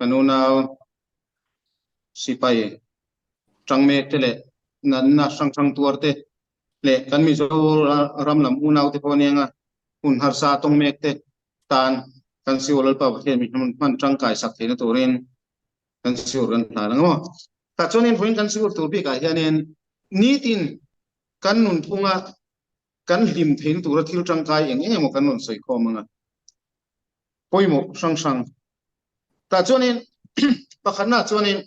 Kan unau sipai tang mek te leh natna hrang hrang tuar te leh kan Mizoram lam unau te pawh anianga hun harsa tawng mek te tan kan Siur Lalpa Pathian min hman tangkai sak theihna turin kan Siur kan hlan ang maw. Tah chuanin vawiin kan Siur tur bikah hianin nitin kan nunphunga kan hlim theihna tura thil tangkai eng eng emaw kan rawn sawi khawm ang a, pawimawh hrang hrang. Tah chuanin pakhatna chuanin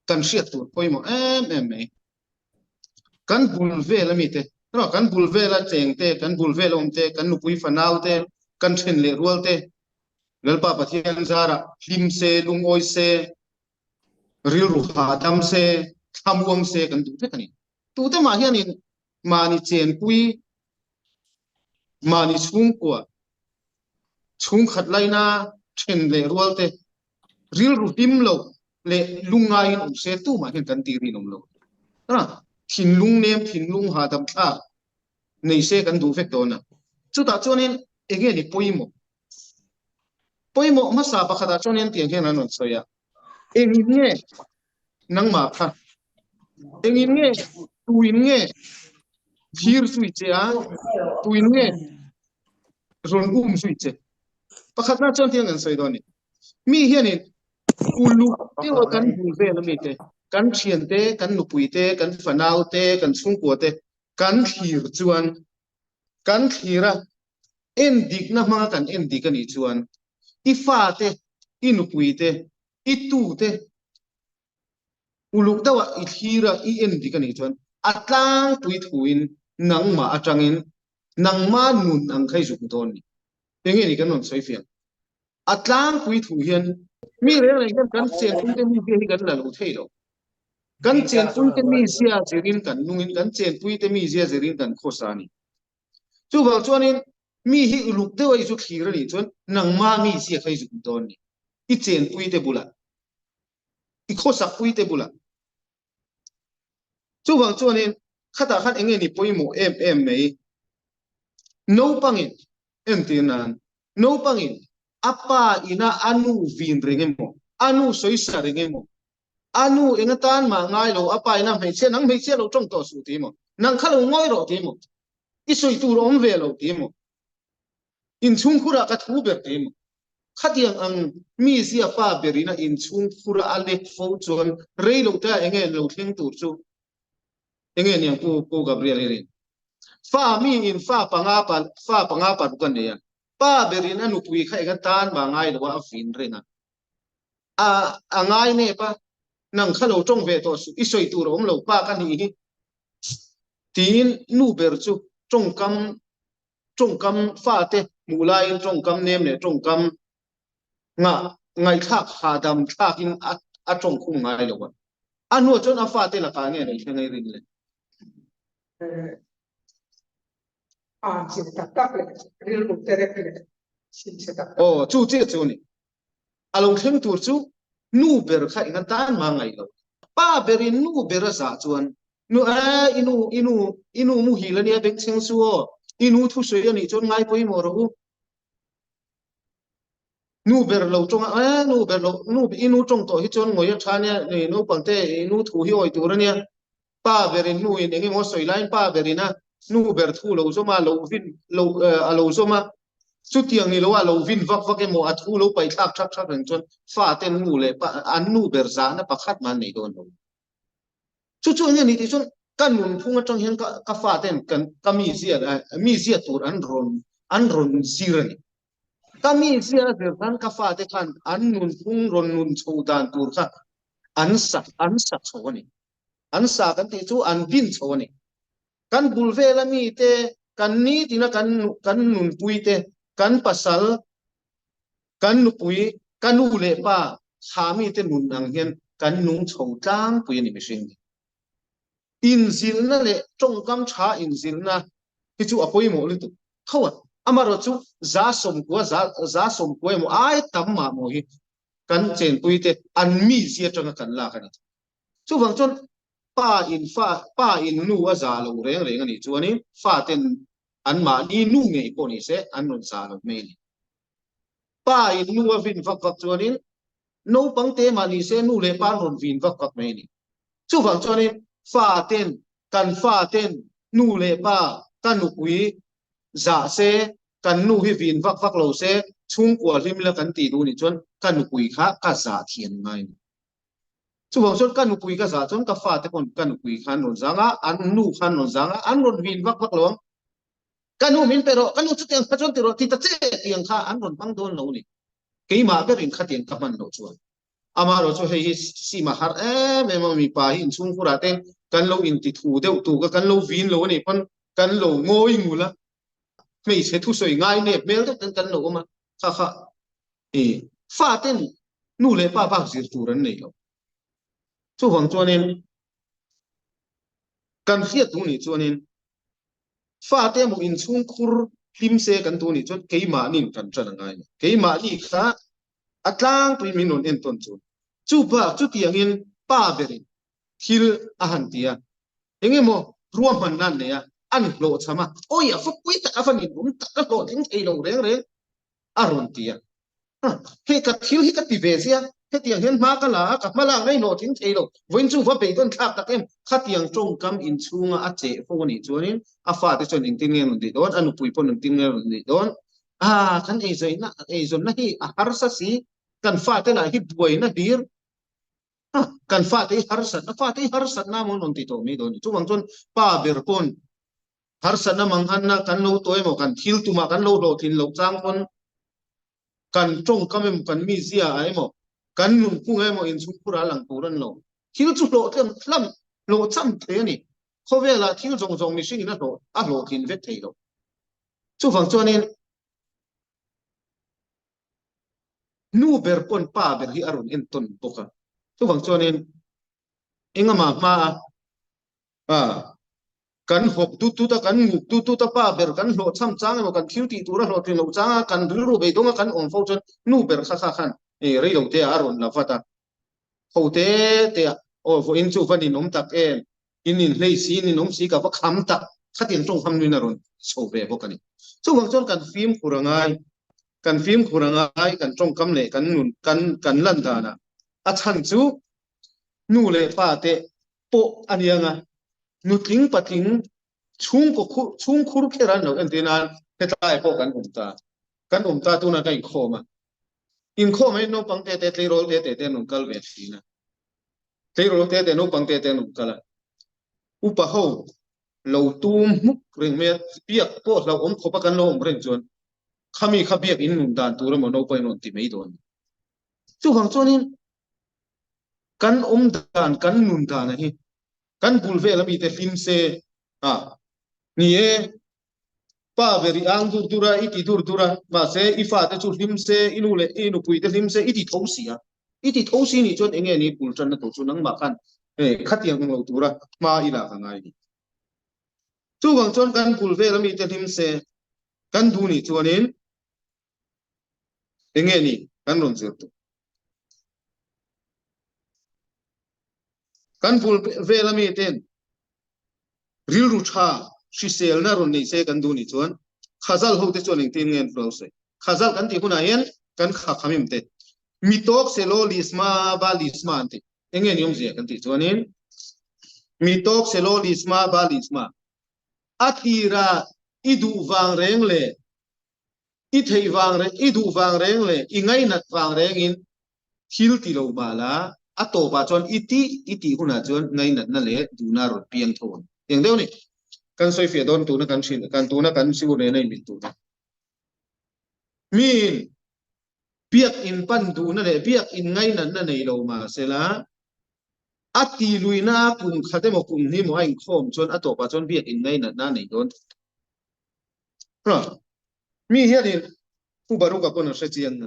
kan hriat tur pawimawh em em mai. Kan bul vel ami te, kan bul vela cheng te, kan bul vela awm te, kan nupui fanau te, kan then leh rual te, Lalpa Pathian zarah hlim se, lungawi se, rilru hahdam se, thlamuang se kan duh vek a ni. Tute mah hianin mahni chenpui, mahni chhungkua, chhungkhat laina then leh rual te, rilru hlim lo leh lungngaiin awm se tumah hian kan tih rinawm lo. Thinlung nem, thinlung hahdam thlak nei se kan duh vek dawn a. Chutah chuanin enge ni pawimawh? Pawimawh hmasa pakhatah chuanin tiang hian an rawn sawi a, engin nge nangmah kha? Engin nge tuin nge thlir zui che a, tuin nge rawn um zui che? Pakhatna chuan tiang kan sawi dawn a ni. Mi hianin uluk deuha kan bul vel ami te, kan thian te, kan nupui te, kan fanau te, kan chhungkua te kan thlir chuan kan thlir a, en dikna hmanga kan en dik a nih chuan i fa te, i nupui te, i tu te uluk deuha i thlir a, i en dik a nih chuan a tlangpui thuin nangmah atangin nangma nun ang kha i zuk dawn a ni. Enge ni kan rawn sawi fiah? A tlangpui thu hian mi reng reng hian kan chenpui te mizia hi kan la lo thei lo. Kan chenpui te mizia zirin kan nungin kan chenpui te mizia zirin kan khawsa a ni. Chuvang chuanin mi hi uluk deuh a i zu thlir a nih chuan nangma mizia kha i zuk dawn a ni. I chenpui te bulah, i khawsakpui te bulah. Chuvang chuanin khatah khan enge ni pawimawh em em mai? Naupangin entir nan naupangin a pa ina a nu vin reng emaw, a nu sawisa reng emaw, a nu eng atan mah ngai lo, a pa ina hmeichhia nang hmeichhia lo tawng tawh suh ti emaw, nang kha lo ngawi rawh ti emaw, i sawi tur a awm ve lo ti emaw, inchhungkhurah ka thu ber ti emaw, khatiang ang mizia pa berina inchhungkhura a lek fo chuan rei lo te ah enge lo thleng tur chu enge niang Pu Pu Gabriel hi rin. Fa mi in fa panga pa fa panga paruk a nei a, pa berin a nupui kha eng atan mah ngai lo a, a vin reng a. A a ngai nep a, nang kha lo tawng ve tawh suh, i sawi tur a awm lo pa ka nih hi tiin nu ber chu tawngkam tawngkam fate hmuh laiin tawngkam nem leh tawngkam ngah ngaihthlak hahdam thlakin a a tawng khum ngai lo a. A hnuah chuan a fate lakah nge nei thleng ei rin le? A chim tak tak leh rilru terek leh chimchhe tak tak. Aw, chu chiah chu a ni. A lo thleng tur chu nu ber kha eng atan mah ngaih lo. Pa berin nu ber a zah chuan nu e i nu i nu i nu muhil a nia bengchheng chu aw, i nu thusawi a nih chuan ngai pawimawh rawh u. Nu ber lo tawng a, e nu ber lo nu i nu tawng tawh hi chuan ngawi a tha ania, ni naupang te i nu thu hi awi tur a nia. Pa berin nu in eng emaw sawi laiin pa berin a nu ber thu lo zawm a, lo vin lo a lo zawm a, chutiang ni lo a lo vin vak vak emaw a thu lo paih thlak thak thak reng chuan fa ten nu leh pa an nu ber zahna pakhat mah an nei dawn lo. Chu chu enge ni tih chuan ka nunphung atang hian ka ka fa ten kan ka mizia mizia tur an rawn an rawn zir a ni. Ka mizia a zir khan ka fa te khan an nunphung rawn nun chho dan tur kha an sa an sa chho a ni. An sa kan tih chu an bin chho a ni. Kan bul vela mi te kan nitina kan kan nunpui te kan pasal kan nupui ka nu leh pa kha mi te nun ang hian kan nung chho tlangpui a ni mihring hi. Inzilna leh tawngkam tha inzilna hi chu a pawimawh lutuk tho a, amaherawhchu za sawmkua za za sawmkua emaw ai tam mah maw hi kan chenpui te an mizia atanga kan lak a ni. Chuvang chuan pa in fa pa in nu a za lo reng reng a nih chuanin fa ten an mahni nu ngei pawh ni se an rawn za lo mai a ni. Pa in nu a vin vak vak chuanin naupang te mah ni se nu leh pa an rawn vin vak vak mai a ni. Chuvang chuanin fa ten kan fa ten nu leh pa ka nupui zah se kan nu hi vin vak vak lo se chhungkua hlim la kan tih duh nih chuan ka nupui kha ka zah thiam ngai a ni. Chuvang chuan ka nupui ka zah chuan ka fate pawn ka nupui kha an rawn zang a, an nu kha an rawn zang a, an rawn vin vak vak lo ang. Ka nu min pe rawh, ka nu chutiang kha chuan ti rawh ti ta che tiang kha an rawn hmang dawn lo a ni. Keimah berin khatiang ka hman loh chuan. Amaherawh chu hei hi sim a har em em a, mipa hi inchhungkhurah te kan lo inti thu deuh tuk a, kan lo vin lo a nih pawn kan lo ngawi ngul a, hmeichhe thusawi ngai nep hmel deuh ten kan lo awm a, kha kha i faten nu leh pa bak zir tur an nei lo. Chuvang chuanin kan hriat duh nih chuanin fate emaw inchhungkhur hlim se kan duh nih chuan keimahniin kan ṭan a ngai lo. Keimahni kha a tlangpui min rawn entawn chu. Chu bak chutiangin pa berin thil a han ti a, eng emaw ruahmanna an nei a, an hlawhchham a, awi a fawkpui tak a va nin awm tak a hlawhtling thei lo reng reng a rawn ti a. Hei ka thil hi ka ti ve zia, hetiang hian hma ka la a, ka hma lak na i hlawhtling thei lo, vawiin chu va beidawn thlak tak em, khatiang tawngkam inchhunga a cheh fo a nih chuanin a fate chuan engtin nge an rawn tih dawn, a nupui paw'n engtin nge a rawn tih dawn, ah kan eizaina eizawnna hi a harsa si, kan fate lah hi buaina hlir, kan fate hi harsatna, fate hi harsatna maw an rawn ti tawh mai dawn a ni. Chuvang chuan pa ber pawn harsatna manghanna kan lo tawh emaw kan thil tumah kan lo hlawhtlin loh chang pawn kan tawngkam emaw kan mizia ah emaw kan nunphung ah emaw inchhungkhur ah lang tur an lo. Thil chu hlawhtlem hlam hlawhchham thei a ni. Khawvelah thil zawng zawng mihring in a hlawh a hlawhtlin vek thei lo. Chuvang chuanin nu ber pawn pa ber hi a rawn entawn bawk a. Chuvang chuanin engama hma a kan hawp tut tut a, kan nguk tut tut a, pa ber kan hlawhchham chang emaw kan thil tih tur a hlawhtlin loh chang a, kan rilru beidawng a kan awm fo chuan nu ber kha kha khan rei lo te ah a rawn la vat a. Ho te te ah aw vawiin chu va ninawm tak em, in inhlei si, in ninawm si ka va kham tak khatiang tawngkham nuin a rawn chho ve bawk a ni. Chuvang chuan kan fimkhur a ngai, kan fimkhur a ngai kan tawngkam leh kan nun kan kan lan danah a chhan chu nu leh pa te pawh a ni ang a, nutling patling chhungkaw khur chhungkhur kher an lo entir nan hetlai pawh kan awm ta, kan awm ta tunah ka inkhawm a, inkhawm ah hian naupang te te tleirawl te te te an rawn kal ve thin a, tleirawl te te naupang te te an rawn kal a, upa ho lo tum hmuk reng mai a, biak pawh hlauhawm khawp a kan lo awm reng chuan khami kha biak in nun dan tur emaw naupang in rawn ti mai dawn a ni. Chuvang chuanin kan awm dan kan nun dan a hi kan bul vel ami te hlim se a ni e pa ber i ang dur dur a i ti dur dur a mahse i fa te chu hlim se i nu leh i nupui te hlim se i ti tho si a i ti tho si nih chuan enge ni bul tanna tur chu nangmah khan khatiang ang lo tura hma i lak a ngai ni chuvang chuan kan bul vel ami te hlim se kan duh nih chuanin Enge ni kan rawn zir tur? Kan bul vel ami ten rilru tha hriselna rawn nei se kan duh nih chuan khazal ho te chuan engtin nge an lo sawi? Khazal kan tih hunah hian kan kha khamim te mi tawk selaw lisma ba lisma an ti. Enge ni awmzia kan tih chuanin mi tawk selaw lisma ba lisma a tira i duh vang reng leh I theih vang reng, i duh vang reng leh i ngainat vang rengin thil ti lo mah la, a tawpah chuan i tih i tih hunah chuan ngainatna leh duhna a rawn piang tho ang. Eng deuh ni? Kan sawifiah dawn tuna kan hrilh, kan tuna kan sigur nena inmil tuna. Miin biak in pan duhna leh biak in ngainatna nei lo mah sela, a ti luihna a kum khat emaw kum hnih emaw a inkhawm chuan a tawpah chuan biak in ngainatna a nei dawn. Mi hianin Pu Baruka pawn a hre chiang na.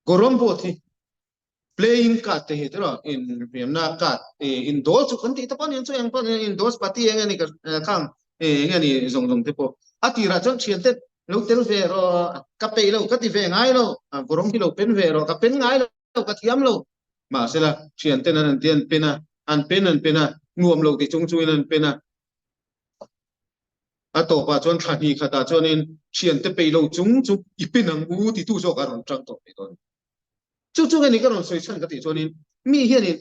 Gorom board hi playing card te hi tiraw in hmiamna card in dawl chu kan tih te pawh aniang chu eng pawh in dawl party eng ani khang eng ani zawng zawng te pawh a tirah chuan thian te lo tel ve rawh ka peih lo ka ti ve ngai lo gorom hi lo pen ve rawh ka pen ngai lo ka thiam lo mahsela thian ten an ti an pen a an pen an pen a nuam lo ti chung chungin an pen a. A tawpah chuan thla hnih khatah chuanin thiante peih lo chung chu i pin ang u titu zawk a rawn tang tawh mai dawn. Chu chu nge ni ka rawn sawi chhan ka tih chuanin mi hianin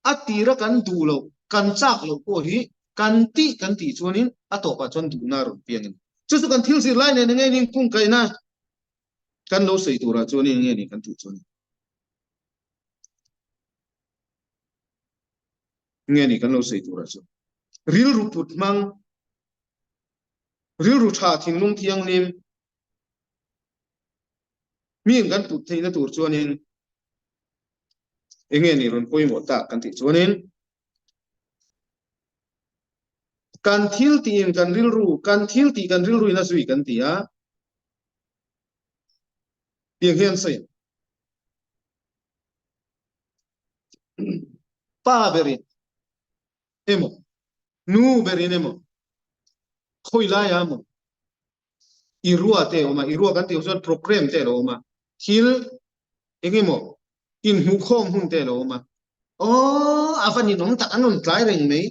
a tira kan duh loh, kan chak loh pawh hi kan tih kan tih chuanin a tawpah chuan duhna a rawn piang a ni. Chu chu kan thil zirlai nen enge ni kungkaihna kan lo sawi turah chuanin enge ni kan tih chuanin nge ni kan lo sawi turah chuan rilru put hmang, rilru tha thinlung thianghlim mi in kan put theihna tur chuanin enge ni rawn pawimawh tak kan tih chuanin kan thil tiin kan rilru kan thil tih kan rilru in a zui kan ti a tiang hian sawi pa berin emaw nu berin emaw khawi laia emaw i rua te a awm a, i rua kan tih chuan program te a lo awm a, thil eng emaw inhmuhkhawm hun te a lo awm a, aw a va ninawm tak an rawn tlai reng mai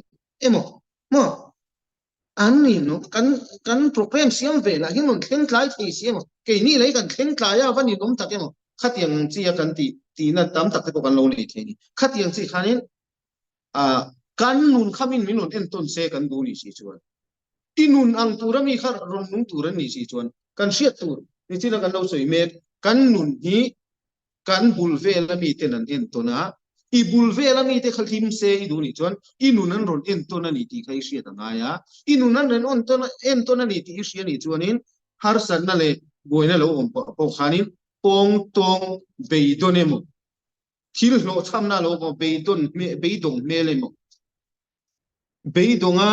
emaw maw an ninawm kan kan program siam ve lah hian rawn thleng tlai thei si emaw keini lei kan thleng tlai a va ninawm tak emaw khatiang ang chi a kan tih tihna tam tak te pawh kan lo nei thei a ni khatiang chi khanin kan nun kha min min rawn entawn se kan duh nih si chuan i nun ang tura mi kha rawn nung tur an nih si chuan kan hriat tur nichina kan lo sawi mek kan nun hi kan bul vel ami ten an entawn a i bul vel ami te kha hlim se i duh nih chuan i nun an rawn entawn a ni tih kha i hriat a ngai a i nun an rawn entawn a ni tih i hria nih chuanin harsatna leh buaina lo awm pawh khanin pawng tawng beidawn emaw Thil hlawhchhamna lo maw beidawn beidawng hmel emaw, beidawnga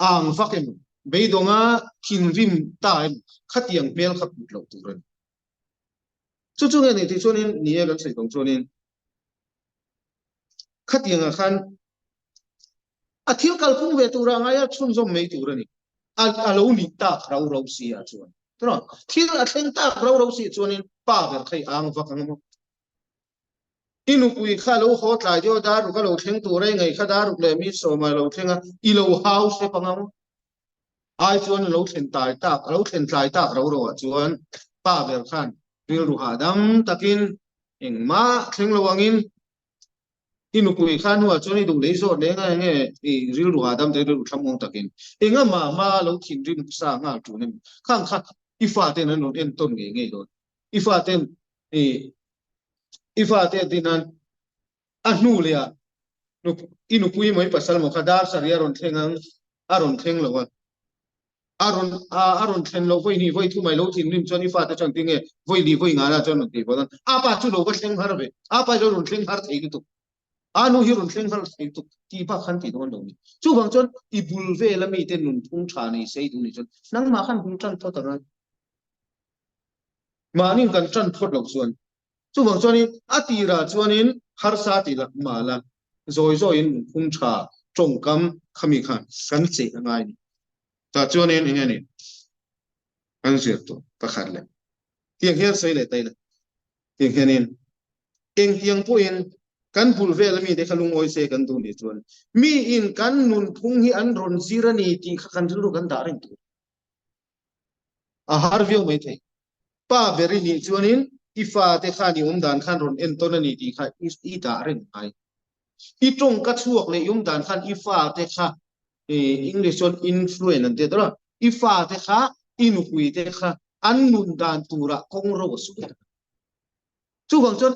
ang vak emaw, beidawnga thinrim ta emaw khatiang hmel kha put loh tur a ni. Chu chu nge ni tih chuanin ni e kan sawi tawng chuanin khatiangah khan a thil kalphung ve tura ngaia chhunzawm mai tur a ni. A lo nih tak rau rau si ah chuan. Thil a thleng tak rau rau si chuanin pa ber kha i ang vak ang maw? I nupui kha lo haw tlai deuh a, daruk a lo thleng tur a, i ngaih kha daruk leh mi sawma a lo thleng a, i lo hau hrep ang ang. Ai chuan a lo thlen tai tak, a lo thlen tlai tak ro ro ah chuan pa ber khan rilru hahdam takin engmah thleng lo angin i nupui kha hnuah chuan i duh lei zawt leng a, enge i rilru hahdam te rilru thlamuang takin enga mah hma lo thinrim sa nghal tun em khang kha i faten an rawn entawn ngei ngei dawn. I faten i i fate an tih nan a hnu leh ah i nupui emaw i pasal emaw kha dar sarih a rawn thleng ang a rawn thleng lo a a rawn a rawn thlen loh vawi hnih vawi thum a i lo thinrim chuan i fate chuan tinge vawi li vawi ngana chuan rawn tih vawt ang a pa chu lo va thleng har ve a pa hi lo rawn thleng har thei lutuk a nu hi rawn thleng har thei lutuk tih bak khan tih dawn lo ni chuvang chuan i bul vel ami te nunphung tha nei sei duh ni chuan nangmah khan bul tan phawt ang a Mahni kan tan phawt loh chuan chuvang chuanin a tirah chuanin harsa tih lah mah la zawi zawiin lungphung tha tawngkam khami khan kan cheh a ngai a ni. Tah chuanin eng nge ni kan zir tawh pakhat leh tiang hian sawi leh ta ila tiang hianin engtiang pawhin kan bul vel ami te kha lungawi se kan duh nih chuan miin kan nunphung hi an rawn zir a ni tih kha kan rilru kan dah reng tur. A har viau mai thei. Pa ber i nih chuanin i fate khan i awmdan khan rawn entawn a ni tih kha i dah reng ngai. I tawngka chhuak leh i awmdan khan i fate kha English chuan influence an ti a tawh a, i fate kha i nupui te kha an nun dan turah kawng ro a su ber. Chuvang chuan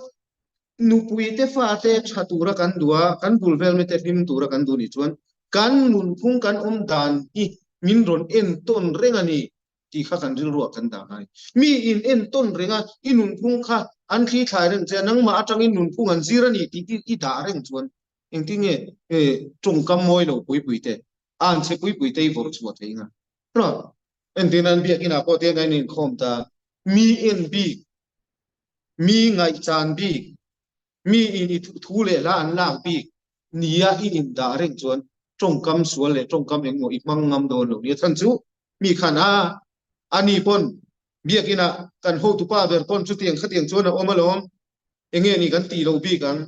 nupui te fate tha tura kan duh a, kan bul vel mite hlim tura kan duh nih chuan kan nunphung kan awm dan hi min rawn entawn reng a ni tih kha kan rilruah kan dah ngai. Mi in entawn reng a, i nunphung kha an thli thlai reng che a, nangmah atangin nunphung an zir a ni tih i dah reng chuan engtin nge tawngkam mawi lo pui pui te, an chhe pui pui te i vawrh chhuah thei nga. Entirna an biakinah pawh te an inkhawm ta, mi en bik Mi ngaihchan bik, mi in i thu leh hla an lak bik nia i indah reng chuan tawngkam sual leh tawngkam engmaw i hmang ngam dawn lo nia. Chhan chu mi khan a, ani pawn biakinah kan hotupa ber pawn chutiang khatiang chuan a awm alawm, enge ni kan tih loh bik ang,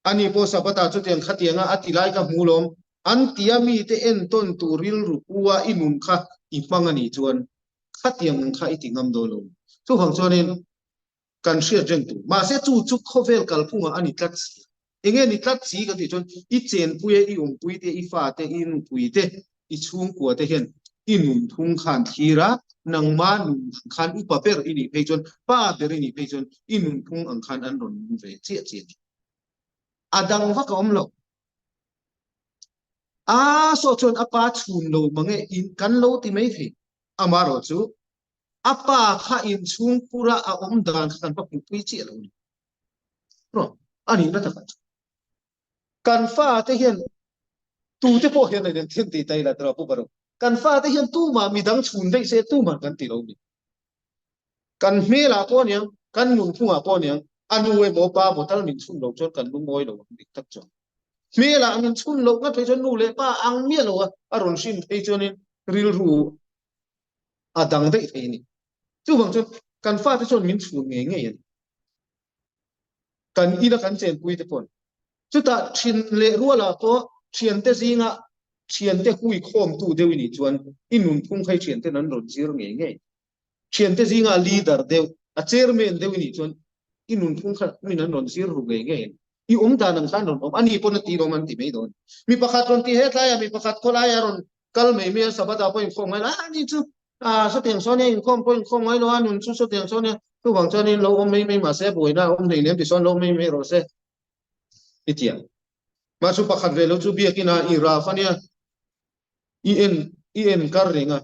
ani pawh Sabbath-ah chutiang khatianga a ti lai ka hmu lawm, an tia mite entawn tur rilru pu a i nun kha i hmang a nih chuan khatiang ang kha i ti ngam dawn lo. Chuvang chuanin kan hriat reng tur. Mahse chu chu khawvel kalphungah a ni tlat si a. Enge ni tlat si kan tih chuan i chenpui a, i awmpui te, i fate, i nupui te, i chhungkua te hian i nunphung khan thlir a, nangma nun khan upa ber i nih phei chuan, pa ber i nih phei chuan i nunphung ang khan an rawn nung ve chiah chiah a ni. A dang vak a awm lo. A saw chuan a pa chhun lo mange in kan lo ti mai thei. Amaherawhchu a pa kha inchhungkhura a awm dan kha kan va hmuhpui chiah lo a ni. A nihna takah chuan kan fate hian tute pawh hian an inthen tih ta ila tiraw Pu Baru. Kan fate hian tumah midang chhun daih se tumah kan ti lo a ni. Kan hmelah pawh aniang, kan nunphungah pawh aniang, a nu emaw pa emaw tal min chhun loh chuan kan lungawi lo ang dik tak chuan. Hmelah min chhun loh ngat phei chuan nu leh pa ang miah lo a, a rawn hrin phei chuanin rilru a dang daih thei a ni. Chuvang chuan kan fate chuan min chhun ngei ngei a ni. Kan ina kan chenpui te pawh chutah thin leh rualah pawh thiante zingah thiante hui khawmtu deuh i nih chuan i nunphung kha i thianten an rawn zir ngei ngei. Thiante zingah leader deuh, a chairman deuh i nih chuan i nunphung kha min an rawn zir ru ngei ngei a ni. I awm dan ang khan rawn awm, ani pawn a ti lawm an ti mai dawn. Mi pakhat rawn ti hetlaiah mi pakhat khawlaiah rawn kal mai mai a, Sabbath ah pawh inkhawm ngai lo, a ni chu ah sawtiang sawn nia inkhawm pawh inkhawm ngai lo a, nun chu sawtiang sawn nia, chuvang chuanin lo awm mai mai mahse buaina a awm hlei lem ti sawn lo awm mai mai rawh se i ti ang. Mah chu pakhat ve lo chu biakina i raf a nia, i en i en kar reng a,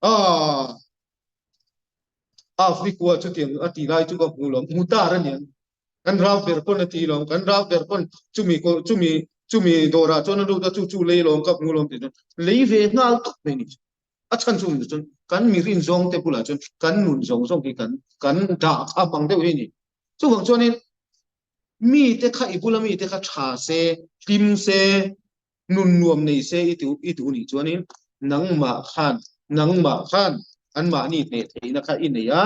ah Afrikua chutiang a ti lai chu ka hmu lo, hmu tar a niang. Kan rau ber pawn a ti lawm, kan rau ber pawn chumi chumi chumi dawrah chuan a lut a, chu chu lei lawm ka hmu lawm tih chuan lei ve nghal tawp mai ni. A chhan chu ni chuan kan mi rin zawng te bulah chuan kan nun zawng zawng hi kan kan dah kha hmang deuh hi a ni. Chuvang chuanin mite kha i bula mite kha tha se, hlim se, nun nuam nei se i duh i duh nih chuanin nangmah khan nangmah khan anmahni hneh theihna kha i nei a,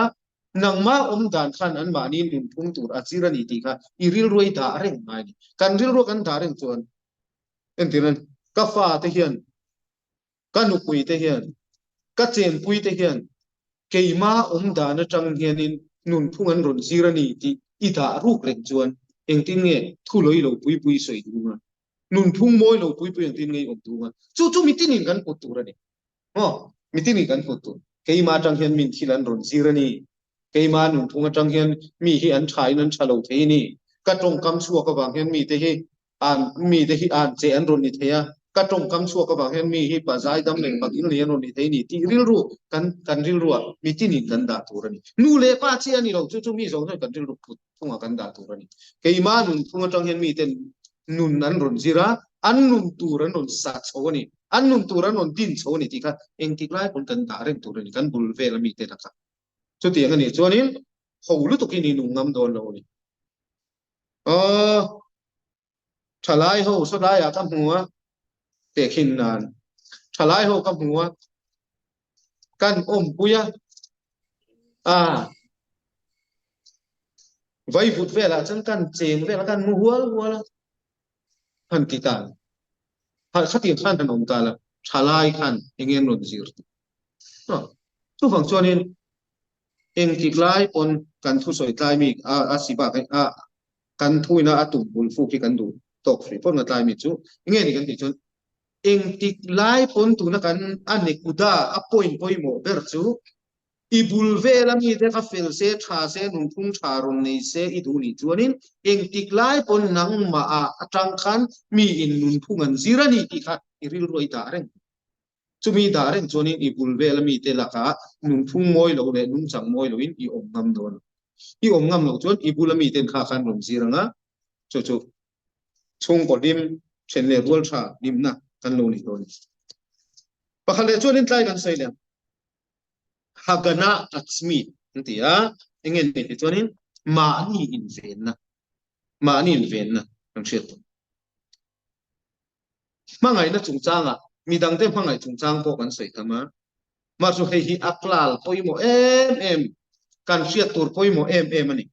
nangmah awm dan khan anmahni nunphung tur a zir a ni tih kha i rilru i dah reng ngai a ni. Kan rilru kan dah reng chuan entirnan ka fate hian ka nupui te hian ka chenpui te hian keima awm dan atang hianin nunphung an rawn zir a ni tih i dah ruk reng chuan engtin nge thu lawi lo pui pui sawi duh a? Nunphung mawi lo pui pui engtin nge i awm duh a? Chu chu mitinin kan put tur a ni. Maw? Mitinin kan put tur. Keima atang hian min thil an rawn zir a ni. Keima nunphung atang hian mi hi an tha in an tha lo thei a ni. Ka tawngkam chhuak avang hian mite hi an mite hi an che an rawn ni thei a. Ka tawngkam chhuak avang hian mi hi pa zaidam leh pa kil nei an rawn ni thei a ni tih rilru kan kan rilruah mitinin kan dah tur a ni. Nu leh pa chiah a ni lo. Chu chu mi zawng zawng kan rilru put phungah kan dah tur a ni. Keimah nunphung atang hian miten nun an rawn zir a, an nun tur an rawn sa chho a ni, an nun tur an rawn din chho a ni tih kha engtik lai pawn kan dah reng tur a ni, kan bul vel a mite lakah. Chutiang a nih chuanin ho lutukin i nung ngam dawn lo a ni. Aw, thalai ho sawtlaiah ka hmu a, tehkhin nan thalai ho ka hmu a, kan awmpui a, a vaivut velah chuan kan cheng vel a, kan mu hual hual a, han ti ta a, khatiang khan han awm ta la, thalai khan eng nge an rawn zir tih. Chuvang chuanin engtik lai pawn kan thusawi tlai mi a si bak a kan thuina a tum bul fuk hi kan duh tawk hrih pawn a tlai mi chu enge ni kan tih chuan engtik lai pawn tuna kan a nekuda a point pawimawh ber chu i bul vel a mite kha fel se tha se nunphung tha rawn nei se i duh nih chuanin engtik lai pawn nangmah ah atang khan mi in nunphung an zir a ni tih kha i rilru a i dah reng. Chumi dah reng chuanin i bul vel a mite lakah nunphung mawi lo leh nungchang mawi loin i awm ngam dawn a. I awm ngam loh chuan i bula miten kha khan rawn zir ang a, chu chu chhungkaw hlim, then leh rual tha hlimna kan lo ni dawn a ni. Pakhat leh chuanin tlai kan sawi leh ang. Hagana Atzmi an ti a, eng nge ni tih chuanin mahni invenna, mahni invenna kan hriat tur. Hmangaihna chungchangah midangte hmangaih chungchang pawh kan sawi tam a, mah chu hei hi a klal pawimawh em em, kan hriat tur pawimawh em em a ni.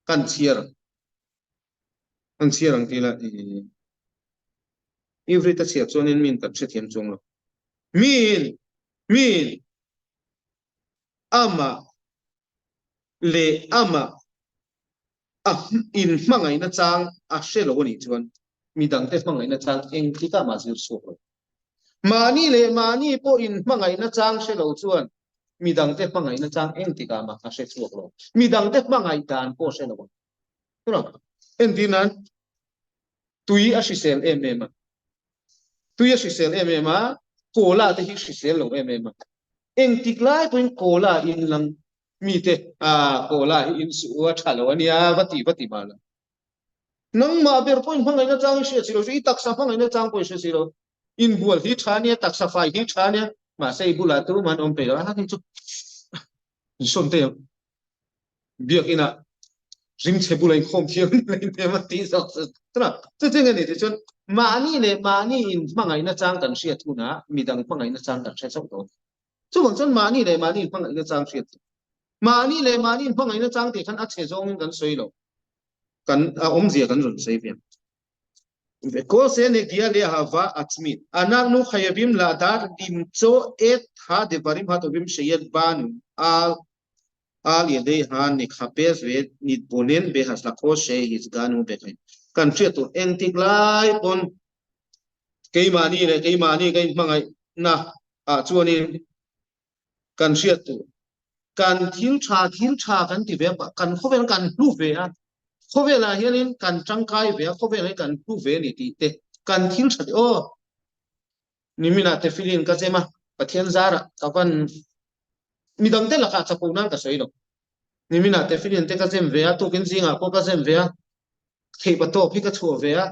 Kan chhiar kan chhiar ang tila i Ivrit a chhiar chuanin min kan hrethiam chuang lo. Miin. Miin amah leh amah a in hmangaihna chang a hre lo a nih chuan midangte hmangaihna chang engtikah mah zir chhuak lo. Mahni leh mahni pawh in hmangaihna chang hre lo chuan midangte hmangaihna chang engtikah mah a hre chhuak lo. Midangte hmangaih dan pawh hre lo ang. Entir nan tui a hrisel em em a, tui a hrisel em em a, cola te hi hrisel lo em em a. Engtik lai pawhin cola in lang mite ah cola hi in suh a tha lo a nia va ti va ti mah la. Nangmah ber pawhin hmangaihna chang i hriat si lo chu i taksa hmangaihna chang pawh i hre si lo. Inbual hi tha ania, taksa fai hi tha ania, mahse i bulah tumah an awm peih lo a, hei chu insawn te ang. Biakina ringchhe bula inkhawm thiam leh hnem a tih zawk chu tuna chu chu nge ni tih chuan mahni leh mahni in hmangaihna chang kan hriat hunah midang hmangaihna chang kan hre chauh dawn. Chuvang chuan mahni leh mahni in hmangaihna chang hriat tur. Mahni leh mahni in hmangaihna chang tih khan a chhe zawngin kan sawi lo. Kan a awmzia kan rawn sawi ve ang. Kol se ne gia le hava atzmit. Anaknu khayavim ladar limcho et ha devarim hatovim sheyet banu al Al yadei ha nikhapes ve nitbonen be haslakho she hizganu bekhain. Kan hriat tur engtik lai pawn keimahni leh keimahni ka inhmangaihna ah chuanin kan hriat tur kan thil tha thil tha kan ti ve a, kan khawvel kan hlu ve a, khawvelah hianin kan tangkai ve a, khawvelah hian kan hlu ve a ni tih te kan thil tha te aw Niminah tefilin ka chem a, Pathian zarah ka van midangte lakah chapo nan ka sawi lo. Niminah tefilin te ka chem ve a, tukin zingah pawh ka chem ve a, theihpa tawp hi ka chhuah ve a,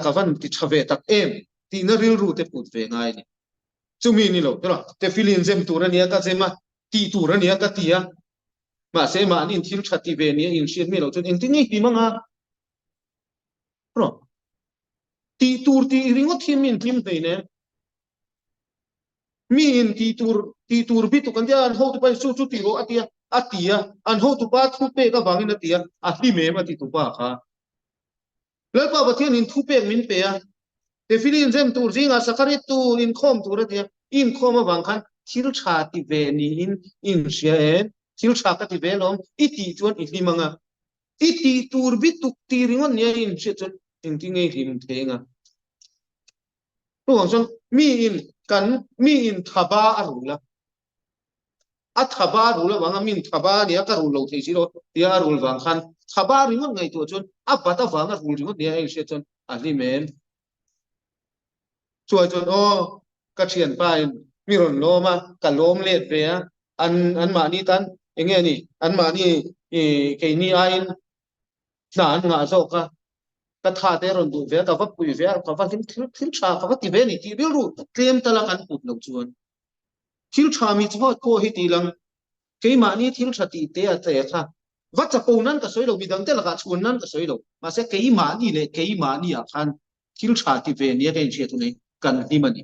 ka van ti tha ve tak em tihna rilru te put ve ngai a ni. Chumi ni lo tawh tefilin zem tur a nia ka chem a, tih tur a nia ka ti a, mahse mahni thil tha ti ve nia inhriat mi loh chuan engtin nge hlim anga? Tih tur tih ringawt hi min hlim hlei nen. Mi in tih tur tih tur bi tuk an tia an hotupa in chu chu ti rawh a tia a ti a an hotupa thu pek avangin a ti a a hlim em a ti tupa kha. Lalpa Pathian in thu pek min pe a tefilin zem tur zingah sakharit tur inkhawm tur a ti a inkhawm avang khan thil tha ti ve niin in hria em thil tha ka ti ve alawm i tih chuan i hlim anga I tih tur bi tuk ti ringawt nia i inhriat chuan engtin nge i hlim thei anga? Chuvang chuan mi in kan mi in thaba a rul a, a thaba a rul avanga min thaba a nia ka rul lo thei si lo tia a rul vang khan thaba ringawt ngaihtuah chuan a bat avanga rul ringawt nia a inhriat chuan a hlim em? Chuai chuan aw ka thianpa in mi rawn lawm a, ka lawm let ve a, an an mahni tan eng nge ni an mahni ih keini aiin hna an ngah zawk a, ka tha te rawn duh ve a, ka va pui ve a, ka va hlim thil thil tha ka va ti ve a ni tih rilru tlem tala kan put loh chuan thil tha mi chu pawh hi tih lang keimahni thil tha tih te a che kha va chapo nan ka sawi lo midangte lakah chhuan nan ka sawi lo mahse keimahni leh keimahni ah khan thil tha ti ve nia ka inhriat hun hi kan hlim a ni.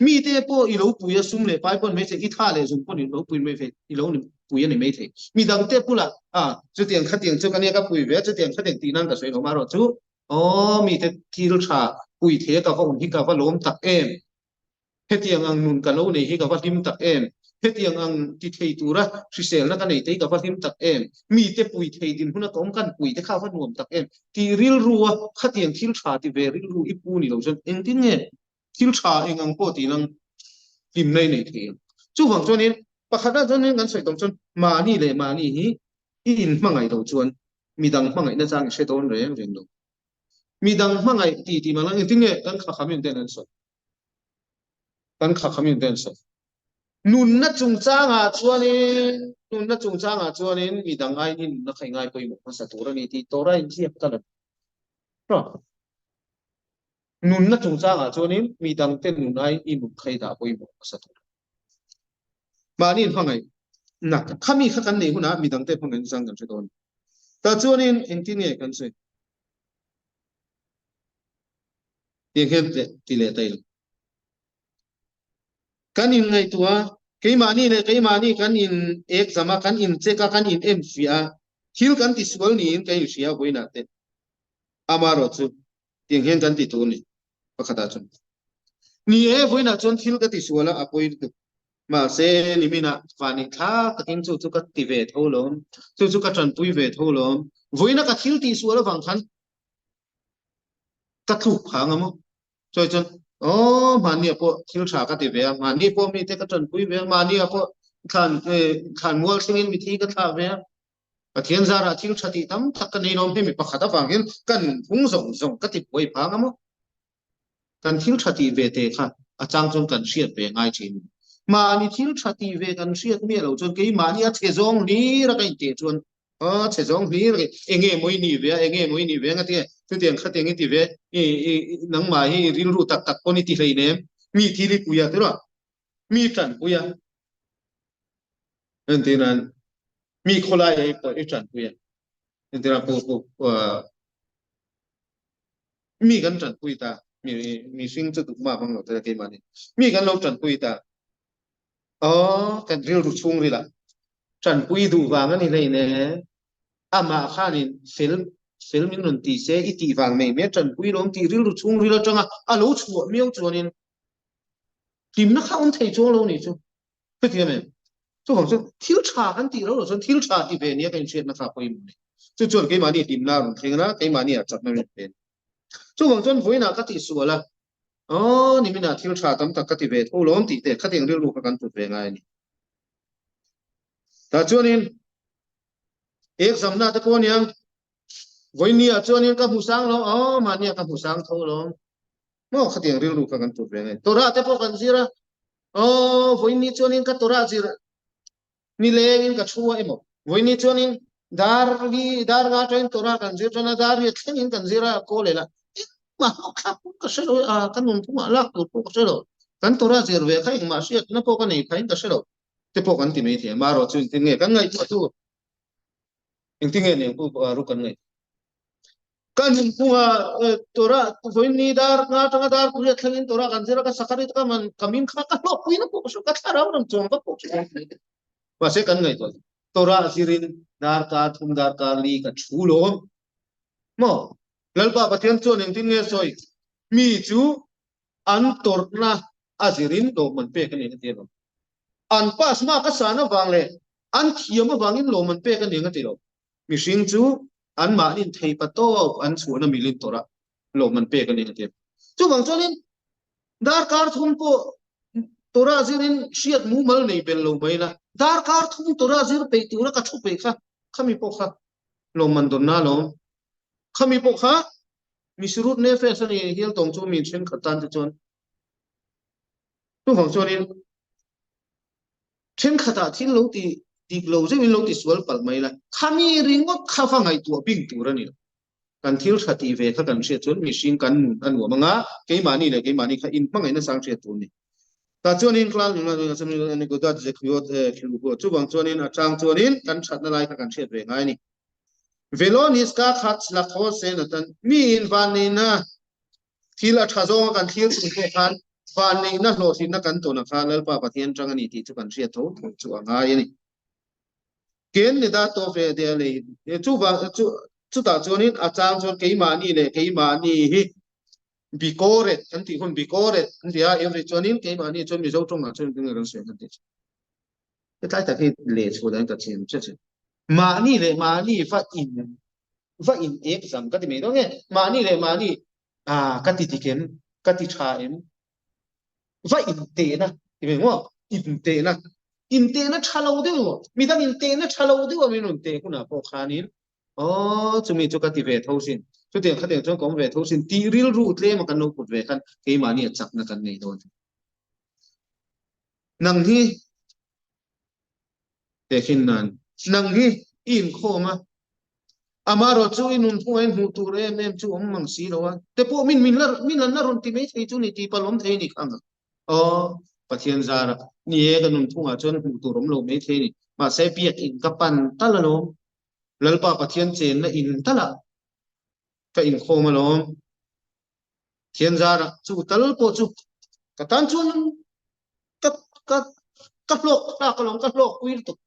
Mite pawh i lo pui a, sum leh pai pawh ni mai thei, i tha leh zung pawh ni lo pui mai thei, i lo ni pui a ni mai thei. Midangte bulah ah chutiang khatiang chu ka nia ka pui ve a, chutiang khatiang tih nan ka sawi lo marawh chu aw mite thil tha pui thei a ka va awm hi ka va lawm tak em. Hetiang ang nun ka lo nei hi ka va hlim tak em? Hetiang ang ti thei tura hriselna ka nei te hi ka va hlim tak em? Mite pui thei dinhmuna ka awm kan pui te kha a va nuam tak em? Tih rilru a khatiang thil tha ti ve rilru i pu ni lo chuan engtin nge thil tha eng ang pawh tih lang hlimna i nei thei ang? Chuvang chuanin pakhatah chuanin kan sawi tawng chuan mahni leh mahni hi i inhmangaih lo chuan midang hmangaihna chang i hre dawn reng reng lo. Midang hmangaih tih tih mahla engtin nge kan khakhamin ten an sawi? Kan kha kha min ten sawi. Nunna chungchangah chuanin nunna chungchangah chuanin midang aiin i nunna kha i ngai pawimawh hmasa tur a ni tih Torah inziak ta lo. Nunna chungchangah chuanin midangte nun aiin i nun kha i dah pawimawh hmasa tur a ni. Mahni inhmangaih na khami kha kan neih hunah midangte hmangaihna chang kan hre dawn. Tah chuanin engtin nge kan sawi? Tiang hian ti leh ta ila. Kan in ngaihtuah a, keimahni leh keimahni kan in ekzam a, kan in check a, kan in enfiah a, thil kan ti sual niin ka inhria a vawiinah te. Amaherawh chu tiang hian kan ti tur ni pakhatah chuan. Ni e, vawiinah chuan thil ka ti sual a, a pawi lutuk. Mahse niminah vani thlak takin chu chu ka ti ve tho lawm, chu chu ka tanpui ve tho lawm. Vawiina ka thil tih sual avang khan ka tluk phang a maw? Chuai chuan aw mahnia pawh thil tha ka ti ve a, mahni pawh mite ka tanpui ve a, mahnia pawh thlan thlan mual thlengin mithi ka thlah ve a. Pathian zarah thil tha tih tam tak ka nei lawm, hemi pakhat avang hian ka nunphung zawng zawng ka ti buai phang a maw? Kan thil tha tih ve te kha a chang chuan kan hriat ve ngai thin. Mahni thil tha tih ve kan hriat miah lo chuan keimahni a chhe zawng hlir a ka inteh chuan a chhe zawng hlir a enge maw i nih ve a, enge maw i nih ve a ngatinge chutiang khatiang i ti ve i nangmah hi i rilru tak tak pawn i ti hleinem mi thil i pui a ti rawh mi tanpui a entirnan mi khawlai ah i pawh i tanpui a entirnan pu pu Mi kan tanpui ta, mi mihring chu dukma hmang lo tel keimahni. Mi kan lo tanpui ta, aw kan rilru chhungril ah tanpui duh vang a ni hlei ne, amah khanin fel fel min rawn ti se i tih vang nei mai a tanpui lawm tih rilru chhungril atanga a lo chhuah miau chuanin hlimna kha awm thei chuang lo nih chu. Chutiang em? Chuvang chuan thil tha kan tih lo lo chuan thil tha ti ve nia ka inhriatna kha pawimawh a ni. Chu chuan keimahni hlimna a rawn thleng a, keimahni ah chakna rawn pe a ni. Chuvang chuan vawiinah ka tihsual a, aw niminah thil tha tam tak ka ti ve tho lawm tih te khatiang rilru kha kan put ve ngai a ni. Tah chuanin exam-na te pawh aniang, vawiinniah chuanin ka hmu sang lo, aw mahniah ka hmu sang tho lawm. Maw khatiang rilru kha kan put ve ngai. Torah te pawh kan zir a, aw vawiinni chuanin ka Torah zir nilengin ka thu a emaw vawiinni chuanin dar li dar nga atangin Torah kan zir tan a, dar riat thlengin kan zir a kawl leh la engmah hlawk thlak pawh ka hre lo a, ka nunphungah lak tur pawh ka hre lo, kan Torah zir ve kha engmah hriatna pawh ka nei phain ka hre lo te pawh kan ti mai thei a, marawh chu engtin nge kan ngaihtuah tur engtin nge nen pawh kan ngaihtuah. Ka nunphunga Torah vawiinni dar nga atanga dar pariat thlengin Torah kan zir a, ka sakharit ka man ka min kha ka hlawkpuina pawh ka hre, ka thlarau ram chuang vak pawh ka hre. Mahse kan ngaihtuah chu Torah zirin darkar thum darkar li ka thu lawm maw? Lalpa Pathian chuan engtin nge sawi? Mi chu an tawrhna a zirin lawmman pek a ni ang a ti lo. An pass hma ka san avang leh an thiam avangin lawmman pek a ni ang a ti lo. Mihring chu anmahnin theipa tawp an chhuahna milin tawrh a lawmman pek a ni a ti. Chuvang chuanin darkar thum pawh tawrh a zirin hriat mumal nei bel lo mai la, darkar thum tawrh a zir peih tura ka thu peih kha khami pawh kha lawmman dawnna alawm. Khami pawh kha Misirut Nefesh a ni hial tawng chu mi thenkhat tan te chuan. Chuvang chuanin Thenkhatah thil lo ti dik lo zeuhin lo ti sual palh mai la, khami ringawt kha va ngaihtuah bing tur a ni lo. Kan thil tha tih ve kha kan hriat chuan mihring kan nun a nuam anga, keimahni leh keimahni kha inhmangaihna sang hriat tur a ni. Tah chuanin chuvang chuanin a chang chuanin kan thatna lai kha kan hriat ve ngai a ni. Velonis ka khat lakho sen atan mi in vanneihna Thil a tha zawnga kan thlir chung pawh khan vanneihna hlawhtlinna kan tawn a kha Lalpa Pathian tang a ni tih chu kan hriat tho tho chu a ngai a ni. Ken ni da tawh ve deh a lei chuvang chu chutah chuanin a chang chuan keimahni leh keimahni hi bikoret kan tih hun bikoret an ti a every chuanin keimahni chuan Mizo tawngah chuan engtin nge kan sawi ang kan tih chu. Hetlai tak hi leh chhuah dan ka thiam che che. Mahni leh mahni va in va in ek zam ka ti mai dawn nge mahni leh mahni a ka ti dik em ka ti tha em va in tehna ti mai maw in tehna in tehna tha lo deuh maw midang in tehna tha lo deuh a min rawn teh hunah pawh khanin aw chumi chu ka ti ve tho sin chutiang khatiang chuan ka awm ve tho sin tih rilru tlem a kan lo put ve khan keimahni a chakna kan nei dawn. Nang hi tehkhin nan nang hi i inkhawm a, amarawh chu i nunphunga in hmuh tur em em chu awm mang si lo a, te pawh min min la min la na rawn ti mai thei chu ni tih palh awm thei ni kha ang. Aw Pathian zara ni e ka nunphungah chuan hmuh tur awm lo mai thei ni, mahse biakinn ka pan tal alawm, Lalpa Pathian chenna in talah ka inkhawm alawm. Thian zarah chu tal pawh chu ka tan chuan ka ka ka hlawk thlak alawm ka hlawk pui lutuk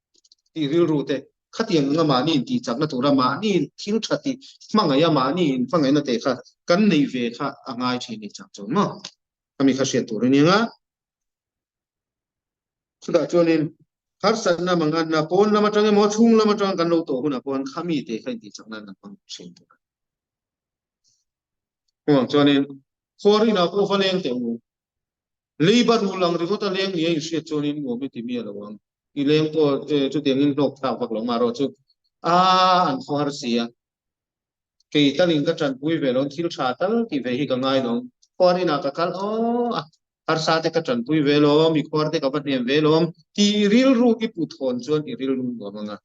tih rilru te khatiang anga mahni in tih chakna tura mahni thil tha tih hmangaih a mahni in hmangaihna te kha kan nei ve kha a ngai thin ni chak chuan maw khami kha hriat tur a ni anga. Chutah chuanin harsatna manganna pawn lam atang emaw chhung lam atang kan lo tawh hunah pawh khami te kha intihchak nan kan hmang thin tur a ni. Chuvang chuanin khuarinah pawh va leng teh u. Leiba rul ang ringawt a leng ni a inhriat chuanin nuam i ti miah lo ang. I leng pawh chutiangin hlawk thlak vak lo marawh chu a an khaw har si a. Kei talin ka tanpui ve lo, thil tha tal tih ve hi ka ngai lo. Khuarinah ka kal aw a, harsa te ka tanpui ve lo, mi khuar te ka va hnem ve lo tih rilru i put hawn chuan i rilru nuam ang a.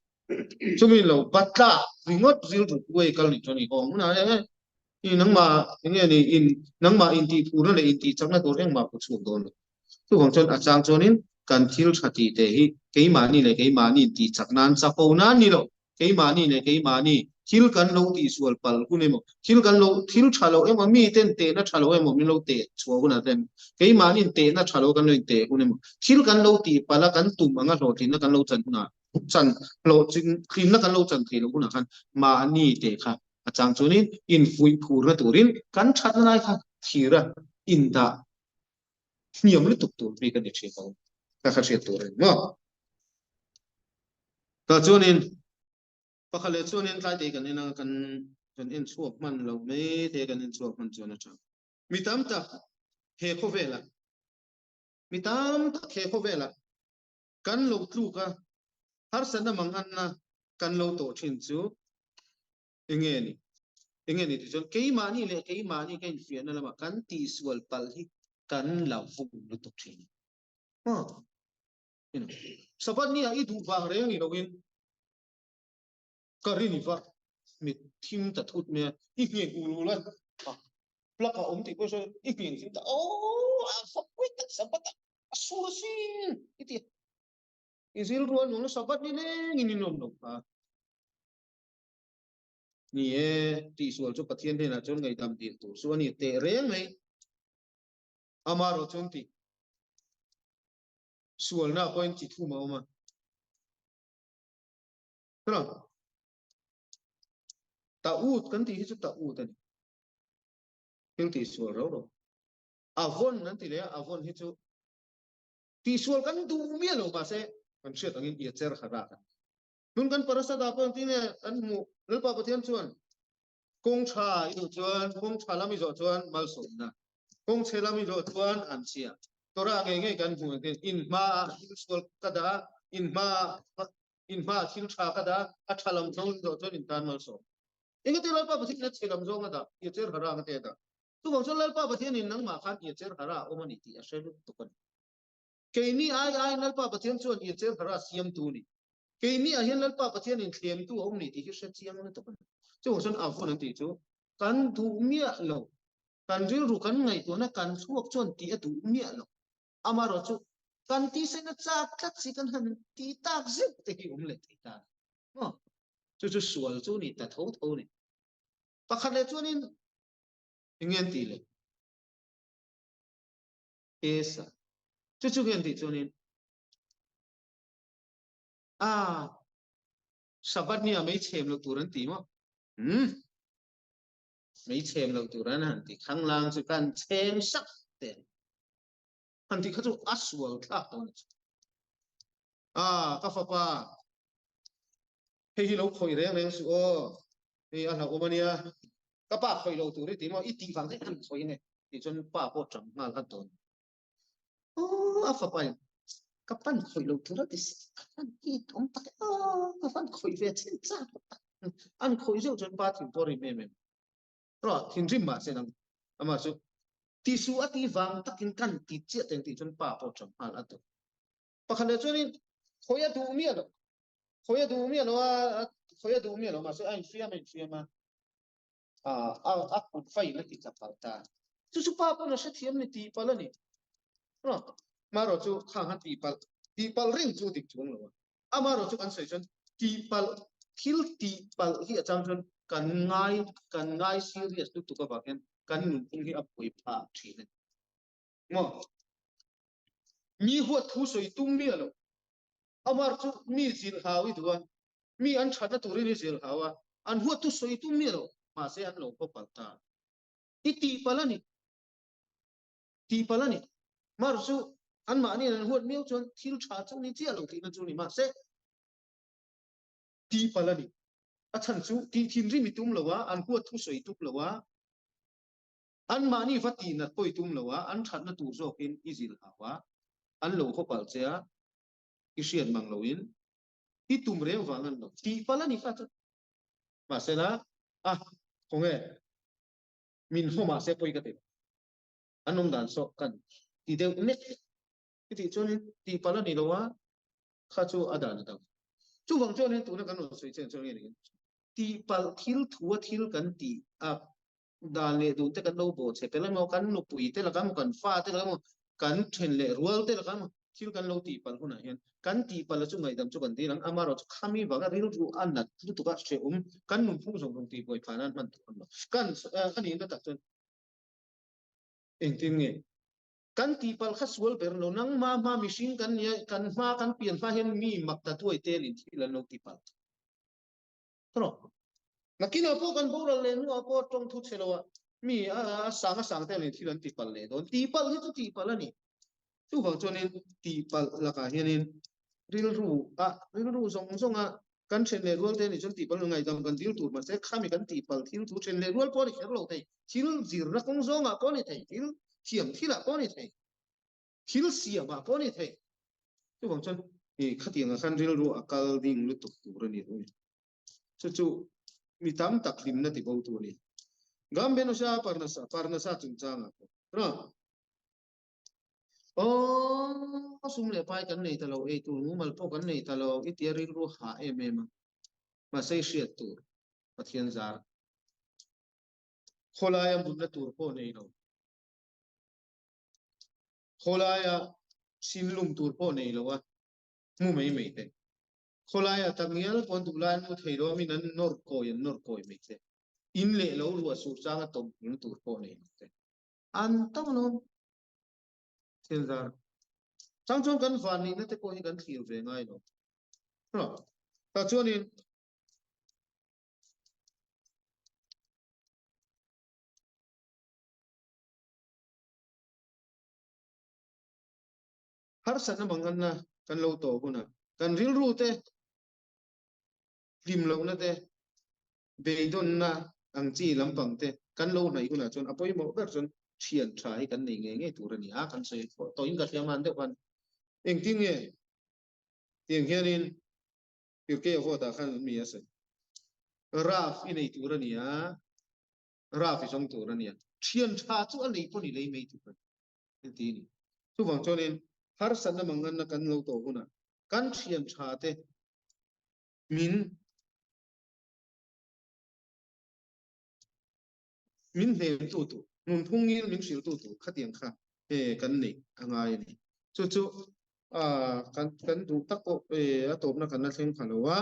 Chumi lo batla ringawt rilru pu ei kal nih chuan i hawng hunah e i nangmah enge ni in nangmah intih phurna leh intih chakna tur engmah pu chhuak dawn lo. Chuvang chuan a chang chuanin kan thil tha tih te hi keimahni leh keimahni intih chak nan chapo nan ni lo, keimahni leh keimahni thil kan lo tihsual palh hun emaw, thil kan lo thil tha lo emaw, miten tehna tha lo emaw min lo teh chhuah hunah ten keimahniin tehna tha lo kan lo inteh hun emaw, thil kan lo tih palh a kan tum anga hlawhtlinna kan lo chan hunah chan hlawhtlinna kan lo chan thei lo hunah khan mahni teh kha a chang chuanin infuih phurna turin kan thatna lai kha thira indah hniam lutuk tur bik a ni thin lo ka kha hriat tur a ni maw. Tah chuanin pakhat leh chuanin tlai te kan en a kan kan en chhuak hman lo mai te kan en chhuak hman chuan a tha. Mi tam tak he khawvela mi tam tak he khawvela kan lo tluk a harsatna manganna kan lo tawh thin chu enge ni enge ni tichuan keimahni leh keimahni ka infiahna lamah kan tihsual palh hi kan la vung lutuk thin a. Sabbath ni ah i duh vang reng ni loin ka rin va mit thim ta thut mai a, i ngheng ul ul a, plug a awm tih pawh sawi i ngheng thim ta aw a fak tak Sabbath ah a sur asin i ti a. I rilru a nung Sabbath ni lengin i nuam lo kha. Ni e, tihsual chu Pathian hnenah chuan ngaihdam dil tur chu a ni teh reng mai. Amarawh chuan tih sualna pawhin chi thum a awm a. Hra, ta ut kan tih hi chu ta ut a ni. Thil tihsual rau rau. A vawn an ti leh a, a vawn hi chu tihsual kan duh miah lo mahse kan hriat angin i a cher kha rak a ni. Tun kan parasada pawh engtin nge kan hmuh? Lalpa Pathian chuan kawng tha i duh chuan kawng tha lam i zawh chuan malsawmna, kawng chhe lam i zawh chuan an chhia. Torah ngei ngei kan hmuh engtin in hmaah thil sual ka dah a, in hmaah in hmaah thil tha ka dah a, a tha lam zawng i zawh chuan in tan malsawm. Engati Lalpa Pathian in a chhe lam zawng a dah, i a cher harang a te a dah. Chuvang chuan Lalpa Pathian in nangmah khan i a cher hara a awm a ni tih a hre lutuk a ni. Keini ai aiin Lalpa Pathian chuan i cher hara siamtu a ni. Keini ah hian Lalpa Pathian in thlemtu a awm ni tih hi hre chiang lutuk a ni. Chuvang chuan a hun an tih chu kan duh miah lo, kan rilru kan ngaihtuahna kan chhuak chuan tih a duh miah lo. Amaherawh chu kan tihsaina chak tlat si kan han ti tak zeuh te hi awm leh thei ta a ni. Maw? Chu chu sual chu ni ta tho tho a ni. Pakhat leh chuanin eng nge an tih le? Esa. Chu chu nge an tih chuanin a Sabbath ni ah mei chhem lo tur an ti maw? Hmm. Mei chhem lo tur an han ti khanglang chu kan chhem sak te. Han ti kha chu a sual thlak dawn chu. A ka fapa hei hi lo khawih reng reng suh aw. Hei a hlauhawm ania. Ka pa khawih lo tur i ti maw? I tih vang daih an khawih nge? Tih chuan pa pawh ṭang nghal hat dawn. Aw a fapa in ka pan khawih lo tur a ti si. Ka pan i awm tak e aw ka van khawih ve chin chak tak. An khawih zeuh chuan pa thin pawh a rim em em. Rawh thinrim mahse nang amah chu tisu a tih vang takin kan ti chiah teng tih chuan pa pawh ṭang nghal hat dawn. Pakhat leh chuanin khawih a duh miah lo. Khawih a duh miah lo a, khawih a duh miah lo mahse a infiam a infiam a. A a kut fai in a ti tla palh ta. Chu chu pa pawn a hrethiam ni tih palh a ni. Marawh chu khang a tih palh, tih palh reng chu dik chuang lo a. Amarawh chu kan sawi chuan tih palh, thil tih palh hi a chang chuan kan ngai, kan ngai serious lutuk avang hian kan nunphung hi a buai phah thin a ni. Maw? Mi huat thu sawi tum miah lo. Amar chu mi zilh hau i duh a, mi an thatna turin i zilh hau a, an huat thu sawi tum miah lo, mahse an lo haw palh ta. I tihpalh a ni. Tihpalh a ni. Mar chu. Anmahni an huat miau chuan thil tha chu ni chiah lo tihna chu ni mahse tih palh a ni. A chhan chu tih thinrim i tum lo a, an huat thu sawi tum lo a, anmahni va tih nat pawh i tum lo a, an thatna tur zawkin i zilh hau a, an lo haw palh che a, i hriat mang loin i tum reng vang an lo tih palh a ni kha chu. Mahsela, a, khawnge min haw mahse pawi ka ti lo. An awm dan sawh kan ti deuh nek. I tih chuanin tih palh a ni lo a, kha chu a dan a dang. Chuvang chuanin tuna kan rawn sawi chian chuan nge ni tih palh thil thua thil kan tih a dan leh dun te kan lo bawh chhe pel emaw, kan nupui te laka emaw, kan fa te laka emaw, kan then leh rual te laka emaw thil kan lo tih palh hunah hian kan tih palh a chu ngaihdam chu kan dil ang. Amaherawhchu chu khami vanga rilru a nat lutuk a hrehawm kan nunphung zawng zawng tih buai phah nan hman tur a ni lo. Kan a nihna tak chuan Engtin nge? Kan tihpalh kha sual ber lo, nangma hma mihring kan nia, kan hma kan pian hma hian mi mak ta tuai telin thil an lo tihpalh. Tawh. Nakinah pawh kan boral leh hnuah pawh tawng thu chhe loah mi a sang a sang telin thil an tihpalh leh dawn. Tihpalh hi chu tihpalh a ni. Chuvang chuanin tihpalh lakah hianin rilru a rilru zawng zawnga kan then leh rual te nih chuan tihpalh ngaihdam kan dil tur mahse khami kan tihpalh thil chu then leh rual pawh a ni kher lo thei, thil zirna kawng zawngah pawh a ni thei, thil thiam thilah pawh a ni thei, thil siamah pawh a ni thei. Chuvang chuan khatiangah khan rilru a kal ding lutuk tur a ni lo a ni. Chu chu mi tam tak hlimna ti bo tu a ni. Gambenosa Parnasa, Parnasa chungchangah pawh. Aw, sum leh pai kan nei ta lo, ei tur mumal pawh kan nei ta lo, i tia rilru hah em em a. Mahse i hriat tur, Pathian zar. Khawlaia mutna tur pawh nei lo. Khawlaia sinlum tur pawh nei lo a, mu mai mai te. Khawlaia takngial pawn duhlai an mu thei lo a, min an nawr kawi an nawr kawi mai te. In leh lo ruah sur changa tawmhulna tur pawh nei lo te. An tam lo thil zar chang chuan kan van nihna te pawh hi kan thlir ve ngai lo. Tah chuanin harsatna manganna kan lo tawh hunah kan rilru te hlim lohna te, beidawnna ang chi lampang te kan lo hnaih hunah chuan a pawimawh ber chuan thian tha hi kan nei ngei ngei tur a ni a, kan sawi tawhin ka hria man deuh khan engtin nge tiang hianin Pirkei Award ah khan mi a sawi Raf i nei tur a ni a, Raf i zawng tur a ni a, thian tha chu a nei pawh ni lei mai tur a ni ti a ni. Chuvang chuanin harsatna manganna kan lo tawh hunah kan thian tha te min min hnem tu tur, nunphung ngil min hrilh tu tur khatiang kha e kan neih a ngai a ni. Chu chu kan kan duh tak pawh e a tawpna kan la thleng pha lo a,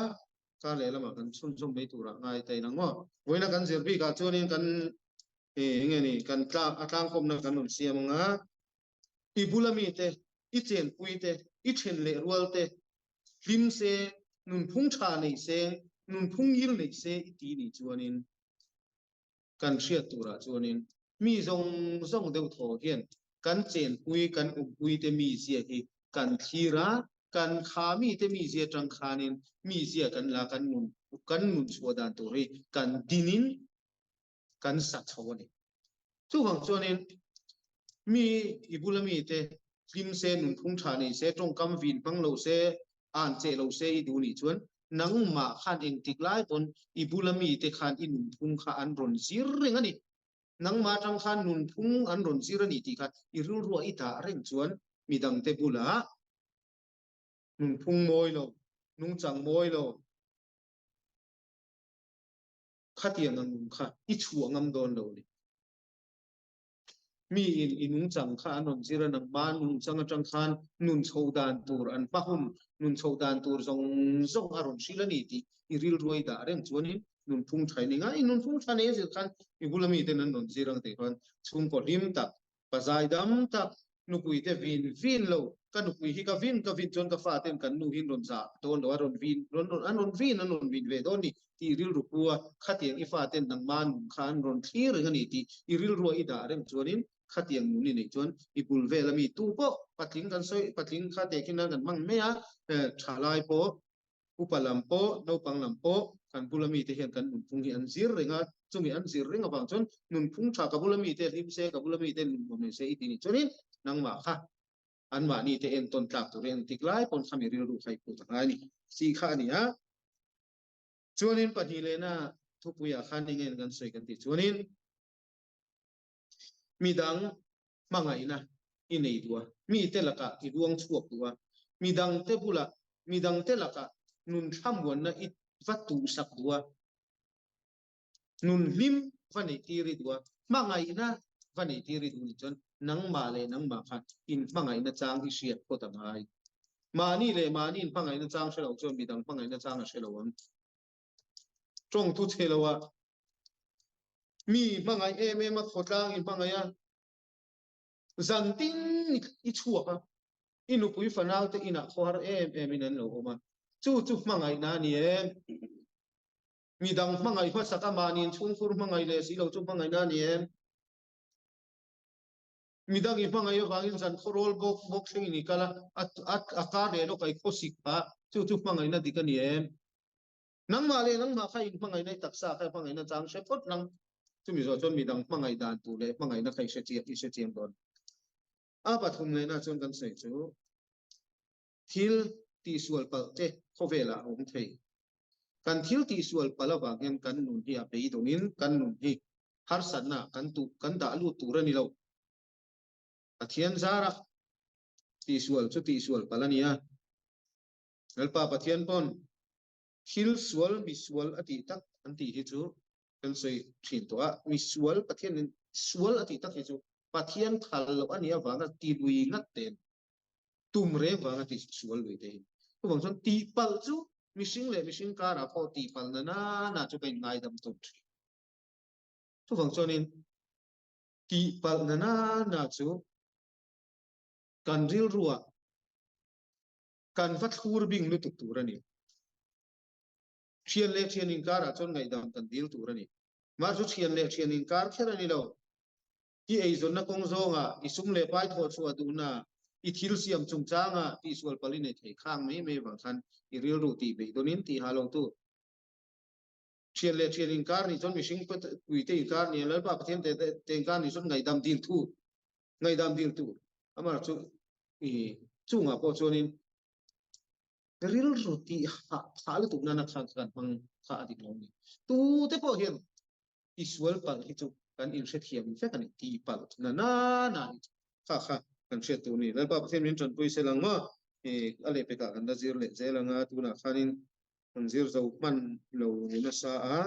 kar leh lamah kan chhunzawm mai turah ngai ta in ang maw. Vawiina kan zir bikah chuanin kan e enge ni kan tlang a tlangkawmna kan rawn siam ang a, i bula mite, i chenpui te, i then leh rual te hlim se, nunphung tha nei se, nunphung ngil nei se i ti nih chuanin kan hriat turah chuanin mi zawng zawng deuh thaw hian kan chenpui, kan umpui te mizia hi kan thlir a, kan kha mite mizia atang khanin mizia kan la kan nun kan nun chhuah dan tur hi kan dinin kan sa chho a ni. Chuvang chuanin mi i bula mite hlim se, nunphung tha nei se, tawngkam vin hmang lo se, an che lo se i duh nih chuan nangmah khan engtik lai pawn i bula mite khan i nunphung kha an rawn zir reng a ni. Nangmah atang khan nunphung an rawn zir a ni tih kha i rilruah i dah reng chuan midangte bulah nunphung mawi lo, nungchang mawi lo, khatiang ang nung kha i chhuah ngam dawn lo ni. Mi in i nungchang kha an rawn zir a, nangma nungchang atang khan nun chho dan tur an hma hun, nun chho dan tur zawng zawng a rawn hrilh a ni tih i rilruai dah reng chuanin nunphung tha i ni ngai. I nunphung tha nei a zir khan i bula miten an rawn zir ang tih khan chhungkaw hlim tak, pa zaidam tak, nupui te vin vin lo, ka nupui hi ka vin ka vin chuan ka fa ten kan nu hi an rawn zah dawn lo a, rawn vin rawn rawn an rawn vin an rawn vin ve dawn ni tih rilru pu a, khatiang i fa ten nangma nun kha an rawn thlir reng a ni tih i rilrua i dah reng chuanin. Khatiang nun i neih chuan i bul vel ami tu pawh patling kan sawi patling kha tehkhin nan kan hmang mai a, thalai pawh upa lam pawh naupang lam pawh kan bula mite hian kan nunphung hi an zir reng a, chumi an zir reng avang chuan nunphung tha ka bula mite hlim se ka bula mite nun nuam nei se i ti nih chuanin nangmah kha anmahni te entawn tlak turin an tik lai pawn khami rilru kha i phut a ngai a ni tih kha a ni a. Chuanin pahnih lehna thupuiah khan eng nge kan sawi kan tih chuanin midang hmangaihna i nei duh a, mite lakah i ruang chhuak duh a, midangte bulah midangte lakah nun thlamuanna i va tuhsak duh a, nun hlim va neih tir i duh a, hmangaihna va neih tir i duh nih chuan nangmah leh nangmah khan inhmangaihna chang i hriat phawt a ngai. Mahni leh mahni inhmangaihna chang hre lo chuan midang hmangaihna chang a hre lo ang. Tawng thu chhe lo a, mi hmangaih em em a, khawtlang i hmangaih a, zan tin i chhuak a, i nupui fanau te inah khawhar em em in an lo awm a, chu chu hmangaihna a ni em? Midang hmangaih hmasak a mahni inchhungkhur hmangaih leh si lo chu hmangaihna a ni em? Midang i hmangaih avangin zan khawrawl bawk bawk thlengin i kal a, a kar leh lawk a i khawsik phah, chu chu hmangaihna dik a ni em? Nangmah leh nangmah kha inhmangaihna i taksa kha hmangaihna chang hre phawt nang. Chumi zawh chuan midang hmangaih dan tur leh hmangaihna kha i hre chiang i hre chiang dawn. A pathum lehna chuan kan sawi chu thil tihsual palh te khawvelah a awm thei. Kan thil tihsual palh avang hian kan nun hi a beidawngin kan nun hi harsatna kan tuh kan dah lut tur a ni lo. Pathian zara tihsual chu tihsual palh a ni a. Lalpa Pathian pawn thil sual misual a tih tak an tih hi chu kan sawi thin tawh a, misual Pathian in sual a tih tak hi chu Pathian phal loh a nih avanga ti lui ngat ten tum reng vanga ti sual lui te hi. Chuvang chuan tihpalh chu mihring leh mihring karah pawh tihpalh na na na chu ka inngaidam tawp thin. Chuvang chuanin tihpalh na na na chu kan rilruah kan va thlur bing lutuk tur a ni. Thian leh thian inkarah chuan ngaihdam kan dil tur a ni. Mah chu thian leh thian inkar kher a ni lo. I eizawnna kawng zawngah, i sum leh pai thawh chhuah duhna, i thil siam chungchanga tihsual pal i nei thei khang mai mai vang khan i rilru tih beidawnin tih ha lo tur. Thian leh thian inkar nih chuan mihring puite inkar nia Lalpa Pathian te inkar nih chuan ngaihdam dil tur, ngaihdam dil tur. Amah chu i chungah pawh chuanin rilru tih hah phah lutuk nana khan kan hmang kha a dik lo a ni. Tute pawh hian i sual palh hi chu kan inhrethiam vek a ni, tih palh na na na hi chu kha kha kan hriat tur a ni. Lalpa Pathian min tanpui se lang maw? I a lehpekah kan la zir leh zel ang a, tunah khanin kan zir zo hman lo nasa a,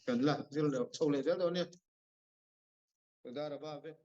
kan la zir leh chho leh zel dawn nia. Daraba vek.